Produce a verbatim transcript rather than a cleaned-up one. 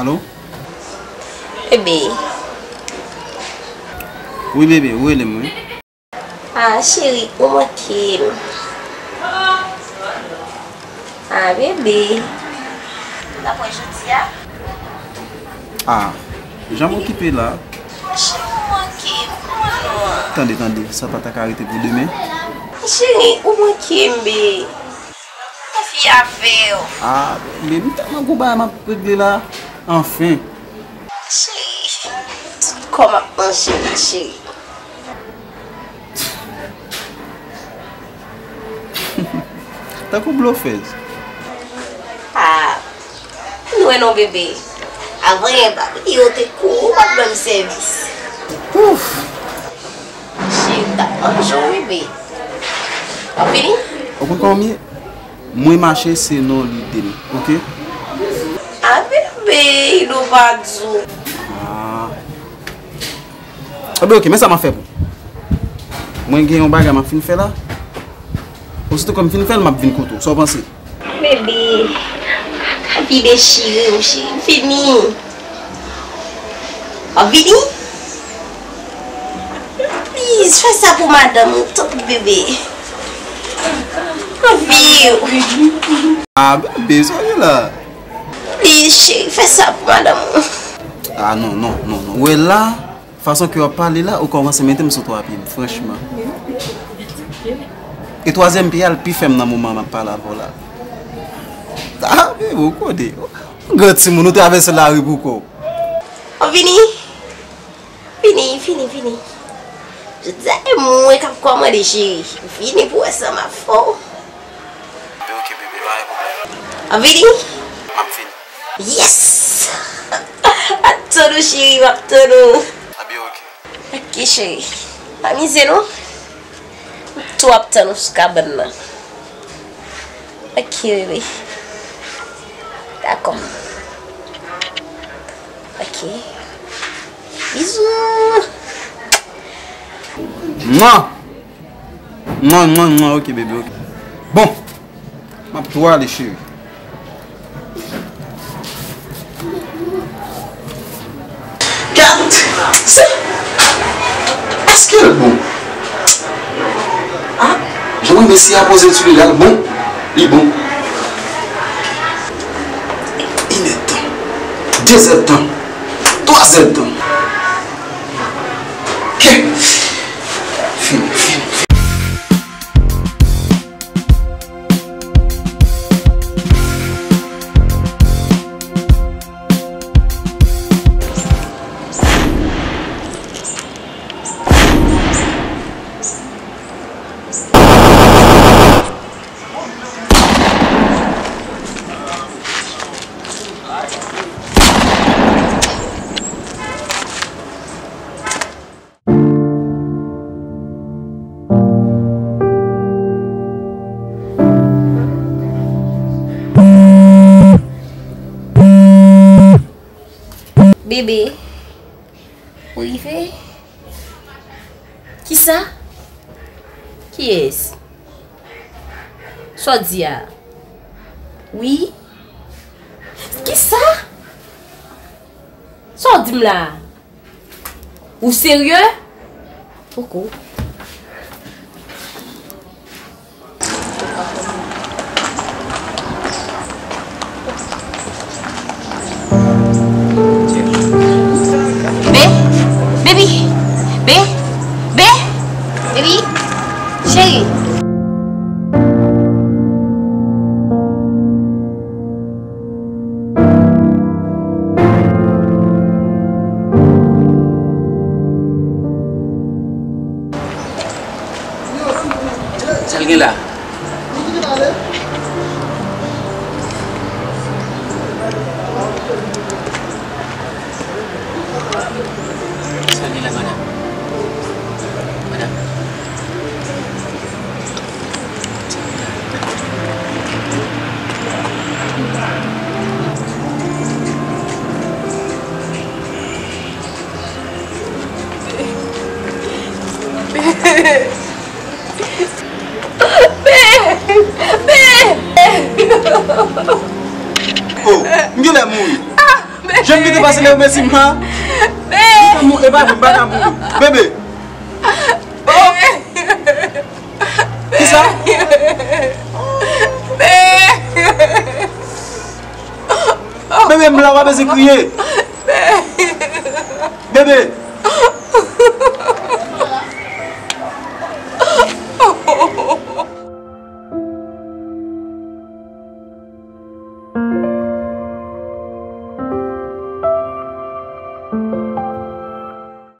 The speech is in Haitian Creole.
Alo? Bebe. Wi, bebe, ou rele m, wi. Ah, cheri, ou manke m. Ah, bebe. Ou t ap wè jodi a? Ah, jan m okipe la. Cheri, ou manke m, kòman nou an? Tande, tande, sa pa ta ka rete pou demen? Cheri, ou manke m, be. Mwen fi avè w. Ah, men m tèlman gon bagay m ap regle la. Anfen. Cheri, tout kò m ap manje m, cheri. Tankou blofèz. Ah, m wè non, bebe. Avan yè, pa bliye w te kouri w pa t ban m sèvis. Ouf! Cheri, m t ap manje w, bebe. W ap vini? Ou konn kòman m ye? Mwen mache se non lide m, oke? A bebe, Ido pa di w. Ah. Anben, oke, men sa m ap fè pou. Mwen gen yon bagay m ap fin fè la. Osito ke m fin fè l, m ap vin kote w. Sa w panse? Bebe, pa ka vide chire m, cheri. Vini. W ap vini? Please, fè sa pou madanm ou, tanpri, bebe. Anvi w. Ah, bebe, sa w ye la? Please, cheri, fè sa pou madanm ou. Ah, non, non, non, non. Ou wè la, fason ke w ap pale la, ou kòmanse mete m sou twa pye m, franchman. E twazyèm pye a, l pi fèm nan moman m ap pale avè w la. Ah, bebe, ou konnen. Ou gran timoun, ou travèse lari pou kò w. Ou vini? Vini, vini, vini. Jodi a, e mwen k ap kòmande, cheri. Vini pou wè sa m ap fè w. Oke, bebe, pa gen pwoblèm. Ou vini? M ap vini. Yes! M ap tann ou, cheri, m ap tann ou. Anben, oke. Oke, cheri. Pa mize non. M tou ap tann ou sou kabann nan. Oke, bebe. Dakò. Oke. Bizou. Mwa! Mwa, mwa, mwa, oke, bebe, oke. Bon, m ap tou ale, cheri. Gad! Se, èske l bon? Ah, jan mwen mesye a poze l sou li la, l bon. Li bon. Inèdtan. Dezèdtan. Twazèdtan. Ke. Fini, fini, fini. Bebe, ou rive? Kisa? Kiyès? Sa w di a? Wi? Kisa? Sa w di m la a? Ou serye? Poko. Be, baby, be, be, baby, cheri. Sa l gen la? Sa l gen la, madanm? Madanm? Oh, m genlè mouri. Ah, men Menm ki te pase nan resimman. Mwen e pa vre, m pa ka mouri. Bebe. Oh. Kisa? Bebe, m la, w ap bezwen kriye. Bebe.